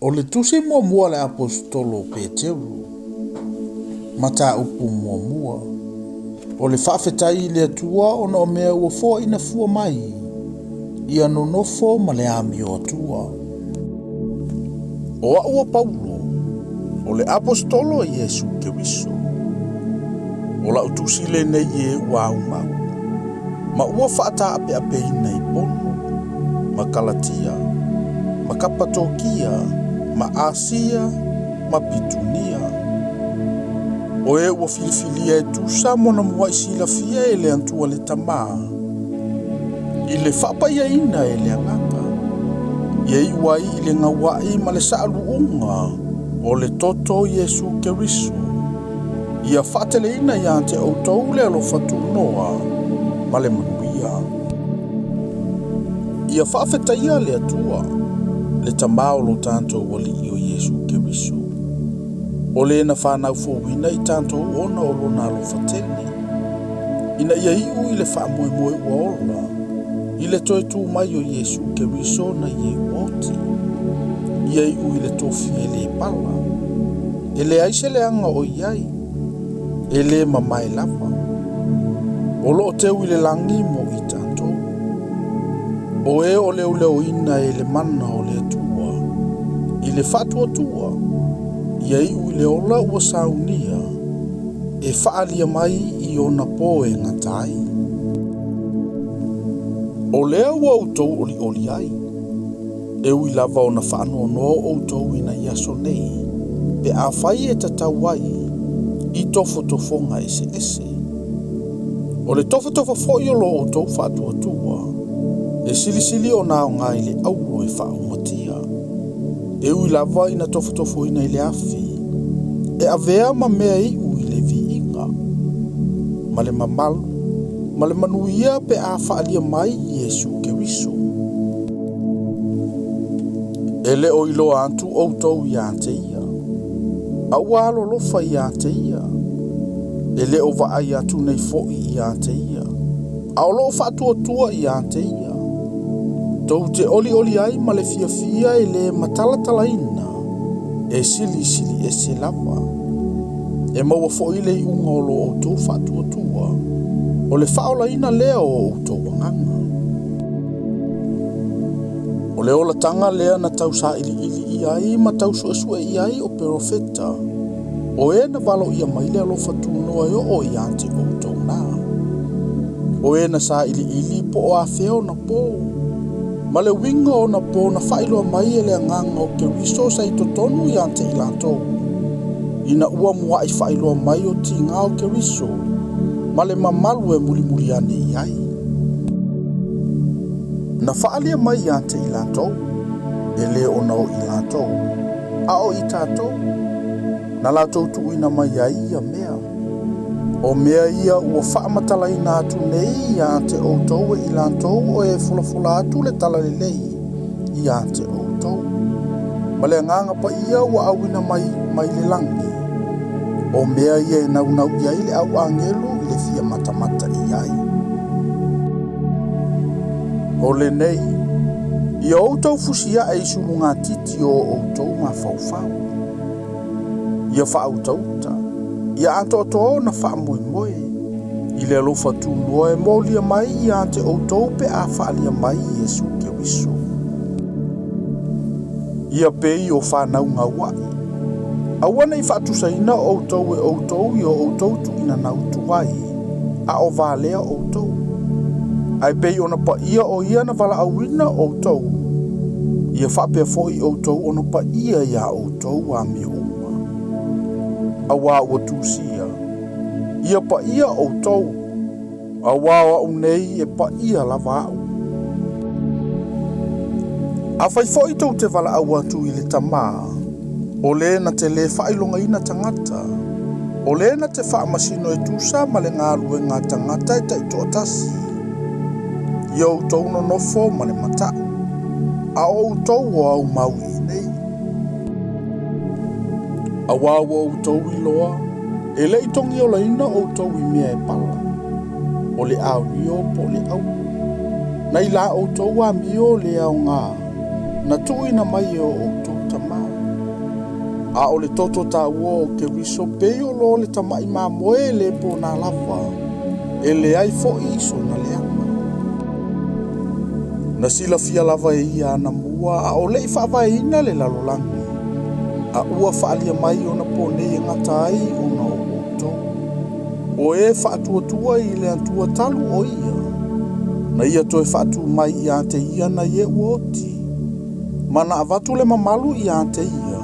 O le tusi muamua a le Aposetolo o Peteru, mataupu muamua, o le faafetai i le Atua ona o mea ua foaina fua mai, ia nonofo ma le amio Atua. O a'u o Paulo, o le Aposetolo a Iesu Keriso. O la'u tusi lenei i e ua aumau, ma ua fa'ataape'apeina i Pono, ma Kalatia, ma Kapatokia, ma Asia, ma Pitunia. O e ua filifilia e tusa ma ona mua'i silafia e le Atua le Tamā, i le fa'apaiaina e le Agaga, ia iu ai i le gaua'i ma le sa'alu'uga o le toto o Iesu Keriso, ia fa'ateleina iā te outou le alofa tunoa ma le manuia. Ia fa'afetaia le Atua, le Tamā o lo tatou Alii o Iesu Keriso, o le na fanau fouina i tatou ona o lona alofa tele, ina ia iu i le faamoemoe ua ola, i le toe tu mai o Iesu Keriso nai e ua oti, ia iu i le tofi e le pala, e leai se leaga o i ai, e le mamae lava, o loo teu i le lagi mo i tatou. O e o leoleoina e le mana o le Atua, i le faatuatua, ia iu i le ola ua saunia, e faalia mai i ona po e gata ai. O lea ua outou olioli ai, e ui lava ona faanoanoa outou ina i aso nei, pe afai e tatau ai, i tofotofoga eseese. O le tofotofo foi o lo outou faatuatua, e silisili ona aoga i le auro e faaumatia. E ui lava ina tofotofoina i le afi, e avea ma mea iu i le viiga, ma le mamalu, ma le manuia pe a faalia mai Iesu Keriso. E le o iloa atu outou iā te ia, a ua alolofa iā te ia, e le o vaai atu nei fo'i iā te ia, a o loo faatuatua iā te ia. Tou te olioli ai ma le fiafia e le matalatalaina, e silisili ese lava. E maua fo'i le iuga o lo outou faatuatua, o le faaolaina lea o outou agaga. O le olataga lea na tau sailiili i ai ma tau suesue i ai o perofeta, o e na valoia mai le alofa tunoa e oo iā te outou nā. O e na sailiili po o afea ona po, ma le uiga o ona po na faailoa mai e le agaga o Keriso sa i totonu iā te i latou, ina ua mua'i faailoa mai o tiga o Keriso, ma le mamalu e mulimuli ane i ai. Na faalia mai iā te i latou, e le ona o i latou, a o i tatou, na latou tuuina mai ai ia mea. O mea ia ua faamatalaina atu nei iā te outou e i latou o e folafola atu le talalelei iā te outou. Ma le agaga paia ua auina mai mai le lagi, o mea ia e naunau i ai le au agelu i le fia matamata i ai. O lenei, ia outou fusiae i sulugatiti o outou mafaufau. Ia faautauta, ia atoatoa ona faamoemoe, i le alofa tunoa e molia mai iā te outou pe a faalia mai Iesu Keriso. Ia pei o fanau gaua'i, aua nei faatusaina outou e outou i o outou tuuina nautu ai, a o valea outou. Ae pei ona paia o ia na valaauina outou, ia faapea fo'i outou ona paia iā outou amio uma. Auā ua tusia, ia paia outou, auā o a'u nei e paia lava a'u. Afai fo'i tou te valaau atu i le Tamā, o le na te lē faailogaina tagata, o le na te faamasino e tusa ma le galuega a tagata e taitoatasi, ia outou nonofo ma le mata'u, a o outou o aumau i inei. Auā ua outou iloa, e le i togiolaina outou i mea e pala, o le aurio po o le auro, nai la outou amio le aoga na tuuina mai e o outou tamā. A o le toto taua o Keriso pei o lo le tama'i mamoe e le pona lava, e leai fo'i sona leaga. Na silafia lava e ia anamua a o le'i faavaeina le lalolagi, a ua faalia mai ona ponei e gata ai ona o outou. O e faatuatua i le Atua talu o ia, na ia toe faatū mai ia te ia nai e ua oti, ma na avatu le mamalu ia te ia,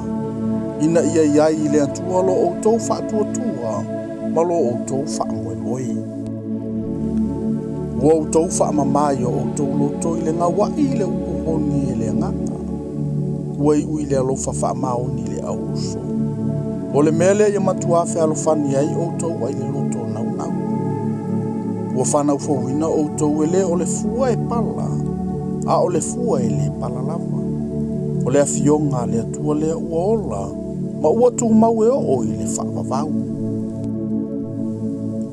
ina ia i ai i le Atua lo outou faatuatua ma lo outou faamoemoe. Ua outou faamamā i o outou loto i le gaua'i i le upu moni e le Agaga, ua iu i le alofa faamaoni i le auuso. O le mea lea ia matuā fealofani ai outou ai le loto naunau. Ua fanau fouina outou e le o le fua e pala, a o le fua e le pala lava. O le afioga a le Atua lea ua ola, ma ua tumau e oo i le faavavau.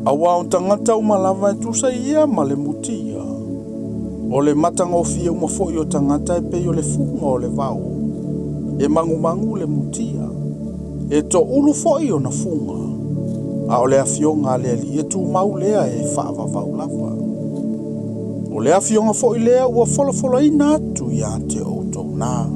Auā o tagata uma lava e tusa ia ma le mutia. O le matagofie uma foi o tagata e pei o le fuga o le vao. E magumagu le mutia. E toulu foi ona fuga. A o le afioga a le Alii e tumau lea e faavavau lava. O le afioga foi lea ua folafolaina atu ia te outou na.